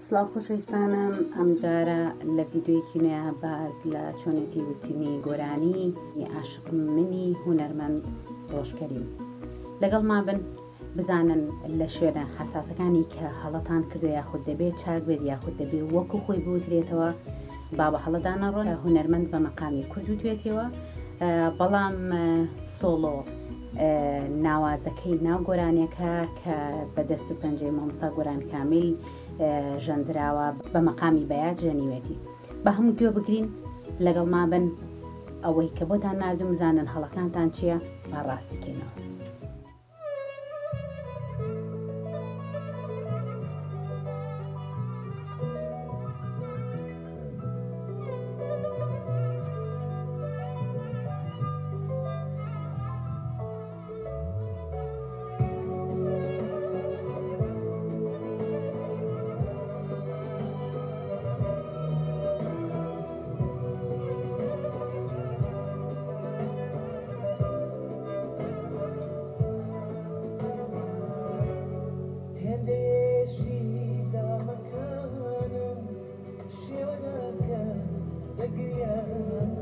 سڵاو خۆشەویستانم ئەمجارە لە ڤیدیۆیەکی نوێ باس لە چۆنێتی وتنی گۆرانی عاشقم منی هونەرمەند ڕۆژ کەریم لەگەڵما بن بزانن لە شوێنە حەساسەکانی کە هەڵەتان کردو یاخود دەبێت چاک بێت یاخود دەبێت وەکو خۆی بوترێتەوە با بە هەڵەدا نەڕۆن هونەرمەند بە مەقامی کورد وتوێتەوە بەڵام سۆڵۆ ناوازەکەی ناو گۆرانیەکە کە بە دەست و پەنجەی مامۆستا گۆران کامیل ژەندراوە بە مەقامی بەیات ژەنیوێتی. با هەموو گوێ بگرین لەگەڵما بن ئەوەی کە بۆتان ناردوم بزانن هەڵەکانتان چییە با ڕاستی کەینەوە. هێندەیەشی زامەکانم شێوە ناکەن لە گریانم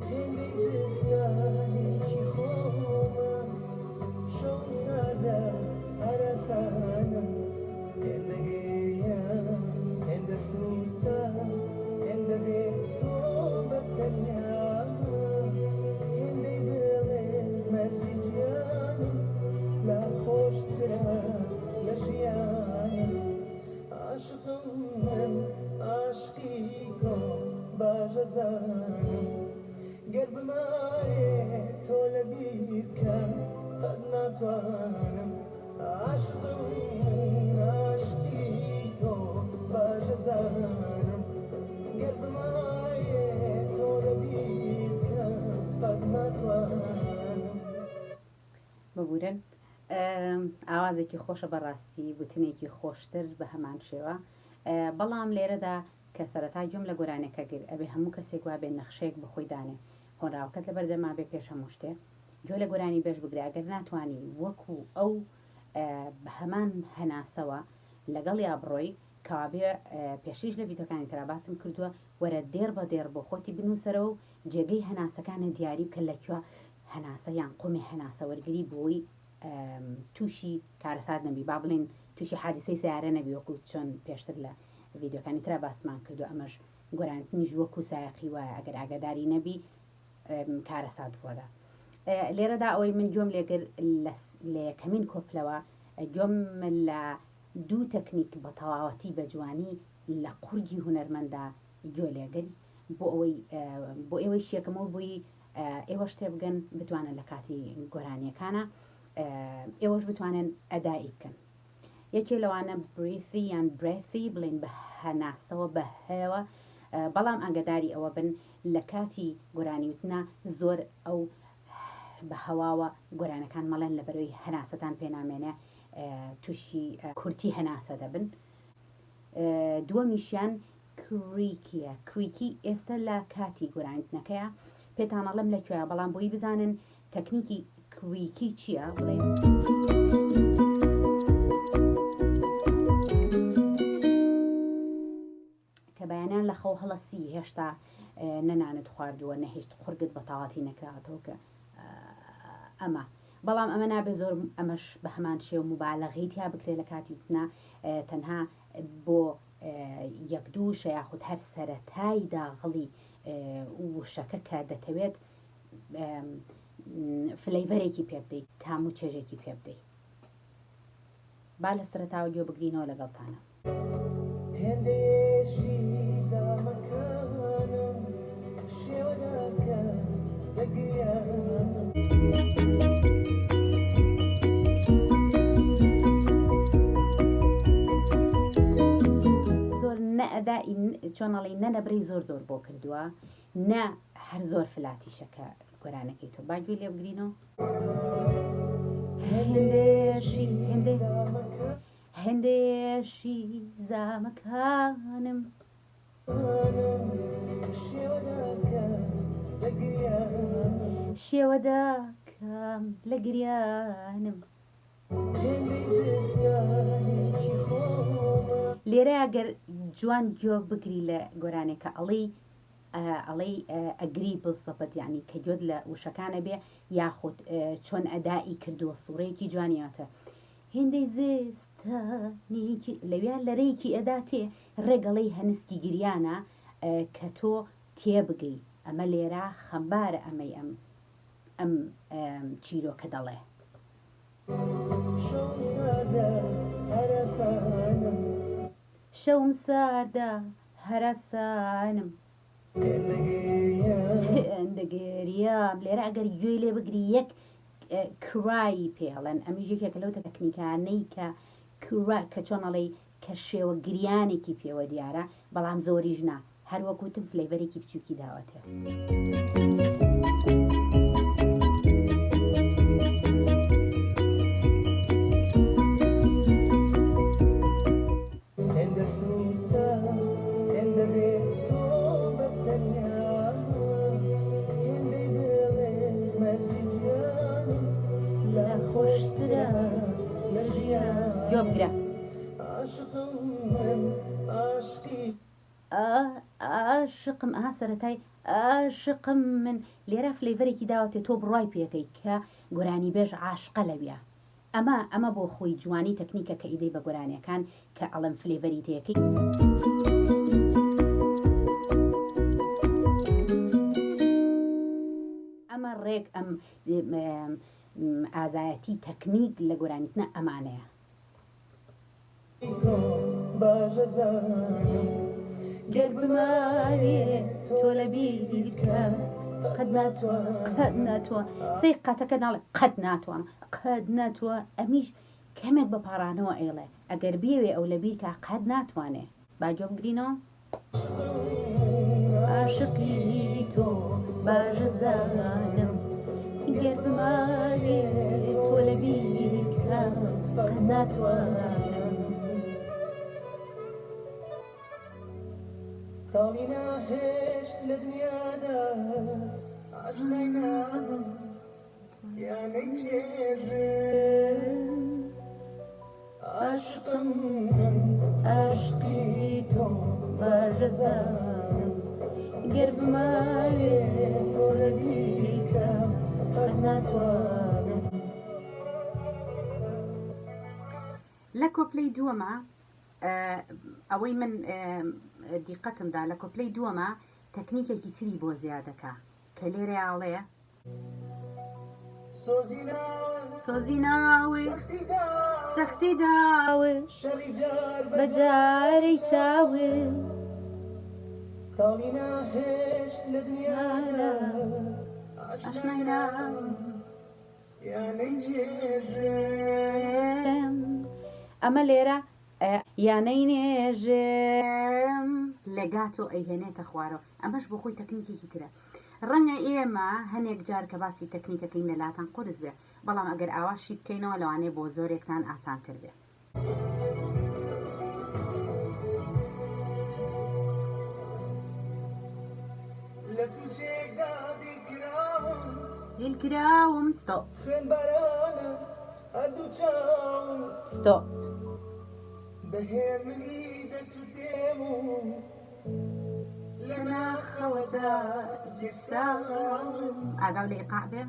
هێندەی زستانێکی خۆمە شەوم ساردە هەراسانم هێندە گریام هێندە سووتام هێندە بێ تۆ بە تەنیام هێندەی بڵێ مەرجی گیانم لا خۆشترە لە ژیانم عاشقم من عاشقی تۆم باش ئەزانم گەر بمارێ تۆ لە بیر کەم قەت ناتوانم عاشقم من عاشقی تۆم باش ئەزانم گەر بمارێ تۆ لە بیر کەم قەت ناتوانم. ببورن ئاوازێکی خۆشە بەڕاستی وتنێکی خۆشتر بە هەمان شێوە بەڵام لێرەدا کە سەرەتا گوێم لە گۆرانیەکە گرت ئەبێ هەموو کەسێک وابێ نەخشەیەک بۆ خۆی دانێ هۆنراوەکەت لەبەر دەما بێ پێش هەموو شتێ گوێ لە گۆرانی بێژ بگرە ئەگەر ناتوانی وەکو ئەو بە هەمان هەناسەوە لەگەڵیا بڕۆی کەوابێ پێشتریش لە ڤیدۆکانی ترا باسم کردووە وەرە دێڕ بە دێڕ بۆ خۆتی بنووسەرەوە و جێگەی هەناسەکانە دیاری بکە لە کوێ هەناسە یان قومێ هەناسە وەرگری بۆی تووشی کارەسات نەبی با بڵێین تووشی حادیسەی سەیارە نەبی وەکو چۆن پێشتر لە ڤیدیۆکانی ترا باسمان کردو ئەمەش گۆرانتنیش وەکو سایەقی وایە ئەگەر ئاگاداری نەبی کارەسات ڕوەدا لێرەدا ئەوەی من گوێم لێگر لە یەکەمین کۆپلەوە گوێم لە دوو تەکنیک بە تەواوەتی بە جوانی لە قورگی هونەرمەندا گوێ لێگر بۆ ئەوەی بۆ ئێوەی شیەکەمەوە بۆی ئێوەش تێبگەن بتوانن لە کاتی گۆرانیەکانە ئێوەش بتوانن ئەدائی بکەن یەکێ لەوانە breathy یان breathy بڵێن بە هەناسەوە بە هەوە بەڵام ئاگداری ئەوە بن لە کاتی گۆرانی وتنا زۆر ئەو بە هەواوە گۆرانەکان مەڵێن لە بەرەوەی هەناسەتان پێنامێنێ تووشی کورتی هەناسە دەبن دووەمیشیان creaky یە creaky ئێستە لە کاتی گۆرانیتنەکەیە پێتان ئەڵێم لە کوێیە بەڵام بۆی بزانن تەکنیکی creaky چییە بڵێن. کە بەیانیان لە خەو هەڵەسی هێشتا نەنانت خواردووە نەهیشت قورگت بە تەواتی نەکراوەتەوە کە ئەمە بەڵام ئەمە نابێ زۆر ئەمەش بە هەمان شێوە موبالەغەی تیا بکرێت لە کاتی وتنا تەنها بۆ یەک دوو وشە یاخود هەر سەرەتای داغڵی وشەکە کە دەتەوێت flavor ێکی پێ بدەیت تام و چێژێکی پێ بدەیت با لە سەرەتاوە گوێ بگرینەوە لەگەڵتانە. هێندەیەشی زامەکانم شێوە ناکەن لە گریانم. زۆر نە ئەدائی چۆن ئەڵێی نە نەبرەی زۆر زۆر بۆ کردووە نە هەر زۆر فلاتیشە کە گۆرانەکەی تۆ با گوێی لێ بگرینەوە. هێندەیەشی هێندەی هێندەیەشی زامەکانم. شێوە داکەم لە گریانم. هێندەی زستانێکی خۆمە. لێرەیا گەر جوان گوێ بگری لە گۆرانێکە ئەڵێی ئەڵێی ئەگری بزەبت یانی کە گوێت لە وشەکان ئەبێ یاخود چۆن ئەدائی کردووە سوڕەیەکی جوانی هاتە هێندەی زستانێکی لەویا لەرەیەکی ئەداتێ ڕێگەڵی هەنسکی گریانە کە تۆ تێبگەی ئەمە لێرە خەمبارە ئەمەی ئەم ئەم چیرۆکە دەڵێ. شەوم ساردە هەراسانم. شەوم ساردە هەراسانم. هێندە گریام. هێندە گریام. لێرە ئەگەر گوێی لێ بگری یەک cry پێ ئەڵێن ئەمیش یەکێکە لەو تەکنیکانەی کە cry کە چۆن ئەڵێی کە شێوە گریانێکی پێوە دیارە بەڵام زۆریش نا هەر وەک وتم flavor ێکی بچووکی داوەتێ. هێندە سووتا هێندە بێ تۆ بە تەنیا هێندەی بڵێ مەرگی گیانم لا خۆشترە لە ژیان گوێ بگرە. عاشقم من عاشقی. ئاشقم ئەها سەرەتای ئاشقم من لێرە flavor ێکی داوەتێ تۆ بڕوای پێکەی کە گۆرانیبێژ عاشقە لەویا ئەمە ئەمە بۆ خۆی جوانی تەکنیکە کە ئیدەی بە گۆرانیەکان کە ئەڵێم flavor ی تێکەی. ئەمە ڕێک ئەم ئازایەتی تەکنیک لە گۆرانیتنە ئەمانەیە. گەر بماوێ تۆ لە بیرکە قەت ناتوانم قەت ناتوانم سەی قەتەکە ناڵێ قەت ناتوانم قەت ناتوە ئەمیش کەمێک بە پاڕانەوە ئەیڵێ ئەگەر بیەوێ ئەو لە بیرکا قەت ناتوانێ با گوێ بگرینەوە. عاشقی تۆ باش ئەزانم گەر بماوێ تۆ لە بیرکە قەت ناتوانم. تاڵی ناهێشت لە دنیادا ئاشنای نابم یانەی چێژم عاشقم من عاشقی تۆ باش ئەزانم گەر بماوێ تۆ لەبیرکەم قەت ناتوانم. لە کۆپلەی دووەما ئەوەی من دیقەتم دا لە کۆپلەی دووەما تەکنیکێکی تری بۆ زیادەکا کە لێرەیا ئەڵێ. سۆزی ناوە. سۆزی ناوە. سەختی داوە. سەختی داوە. شەڕی جار بە جارەی چاوە. تاڵی ناهێشت لە دنیادا. ئاشنای نابم یانەی چێژم. ئەمە لێرە یانەی نێژم. legato ئەیهێنێتە خوارەوە ئەمەش بۆ خۆی تەکنیکێکی ترە ڕەنگە ئێمە هەنێک جار کە باسی تەکنیکەکەین لەلاتان قورس بێ بەڵام ئەگەر ئاوا شی بکەینەوە لەوانەیە بۆ زۆرێکتان ئاسانتر بێ. لە سوچێکدا دیل کراوم. دیل کراوم stop. خوێن بارانە هەردوو چاوم. stop. بە هێمنی دەسوتێم و لە ناخەوە داگیرساوم. ئاگاو لە ئیقاع بێ.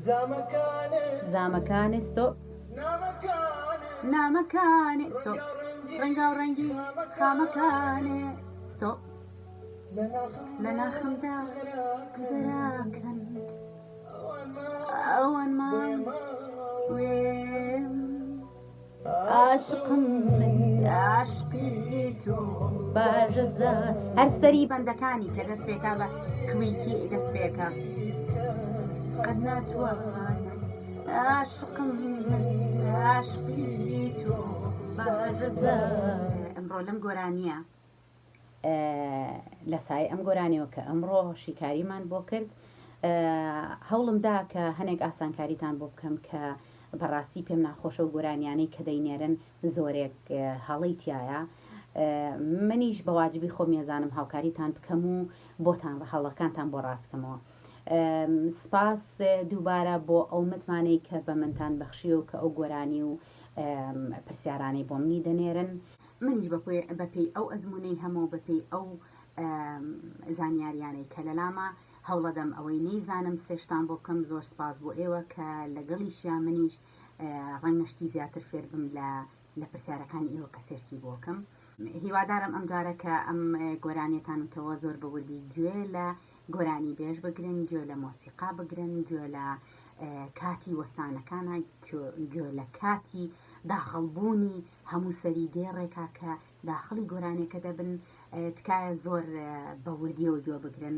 زامەکانت. زامەکانت stop. نامەکانت. نامەکانت stop. ڕەنگاو ڕەنگی خامەکانت stop. لە ناخمدا گوزەراکەن. ئەوان مام وێم. عاشقم من عاشقی تۆ باش ئەزا هەر سەری بەندەکانی کە دەست پێکا بە click ی دەست پێکا قەت ناتوانم عاشقم من عاشقی تۆ باش ئەزا ئەمڕۆ لەم گۆرانییە لە سایەی ئەم گۆرانیەوە کە ئەمڕۆ شیکاریمان بۆ کرد هەوڵم دا کە هەنێک ئاسانکاریتان بۆ بکەم کە بەڕاستی پێم ناخۆشە و گۆرانیانەی کە دەینێرن زۆرێک هەڵەی تایە منیش بە واجبی خۆم یەزانم هاوکاریتان بکەم و بۆتان هەڵەکانتان بۆ ڕاستکەمەوە. سپاس دووبارە بۆ ئەو متمانەی کە بە منتان بەخشیوە و کە ئەو گۆرانی و پرسیارانەی بۆ منی دەنێرن. منیش بەپێی ئەو ئەزموونەی هەمە و بەپێی ئەو زانیاریانەی کە لەلامە هەوڵەدەم ئەوەی نەیزانم سێشتان بۆ بکەم. زۆر سپاس بۆ ئێوە کە لەگەڵیشیا منیش ڕەنگە شتی زیاتر فێر بم لە لە پرسیارەکانی ئێوە کە search ی بۆ کەم. هیوادارم ئەمجارە کە ئەم گۆرانیەتان وتەوە زۆر بە وردی گوێ لە گۆرانی بێژ بگرن، گوێ لە مۆسیقا بگرن، گوێ لە کاتی وەستانەکانە، گوێ لە کاتی داخڵ بوونی هەموو سەری دێڕێکا کە داخڵی گۆرانیەکە دەبن. تکایە زۆر بە وردیەوە گوێ بگرن.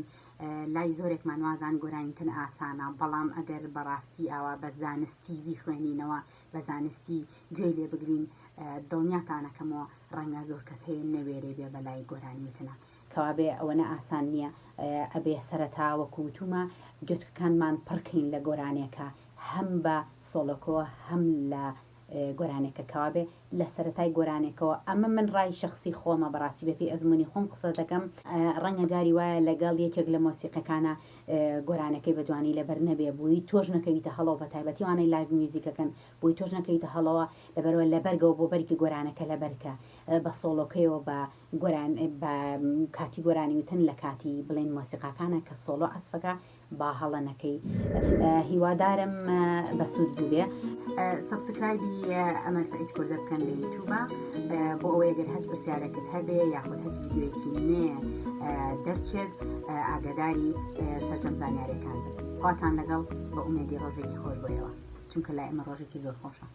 لای زۆرێکمان وازان گۆرانیتن ئاسانە، بەڵام ئەگەر بەڕاستی ئاوا بە زانستی بیخوێنینەوە، بە زانستی گوێی لێ بگرین، دڵنیاتانەکەمەوە ڕەنگە زۆر کەس هەیە نەوێرێ بێ بەلای گۆرانی وتنا. کەوابێ ئەوەنە ئاسان نییە، ئەبێ سەرەتا وەکو وتومە گوێچکەکانمان پڕکەین لە گۆرانێکە هەم بە سۆڵۆکەوە هەم لە گۆرانێکە. کەوابێ لە سەرەتای گۆرانێکەوە، ئەمە من ڕای شەخسی خۆمە بەڕاستی بەپێی ئەزموونی خۆم قسە دەکەم، ڕەنگە جاری وایە لەگەڵ یەکێک لە مۆسیقەکانا گۆرانەکەی بە جوانی لەبەر نەبێ بووی تۆش نەکەویتە هەڵەوە بەتایبەتی وانەی live music ەکەن بۆی تۆش نەکەویتە هەڵەوە لەبەرئەوە لەبەرگەوە بۆ بەرگی گۆرانەکە لەبەرکە بە سۆڵۆکەیەوە بە گۆران بە کاتی گۆرانی وتن لە کاتی بڵێن مۆسیقاکانە کە سۆڵۆ عەزفەکە با هەڵە نەکەی هیوادارم بەسوود بووبێ. subscribe ی ئەمەل سەعید کوردە بکەن لە یوتوبە بۆ ئەوەی گەر هەچ پرسیارێکت هەبێ یاخود هەچ ڤیدیۆیەکی نوێ دەرچێت ئاگاداری سەرجەم زانیاریەکان بن. خواتان لەگەڵ بە ئومێدی ڕۆژێکی خۆش بۆ ئێوە چونکە لای ئێمە ڕۆژێکی زۆر خۆشە.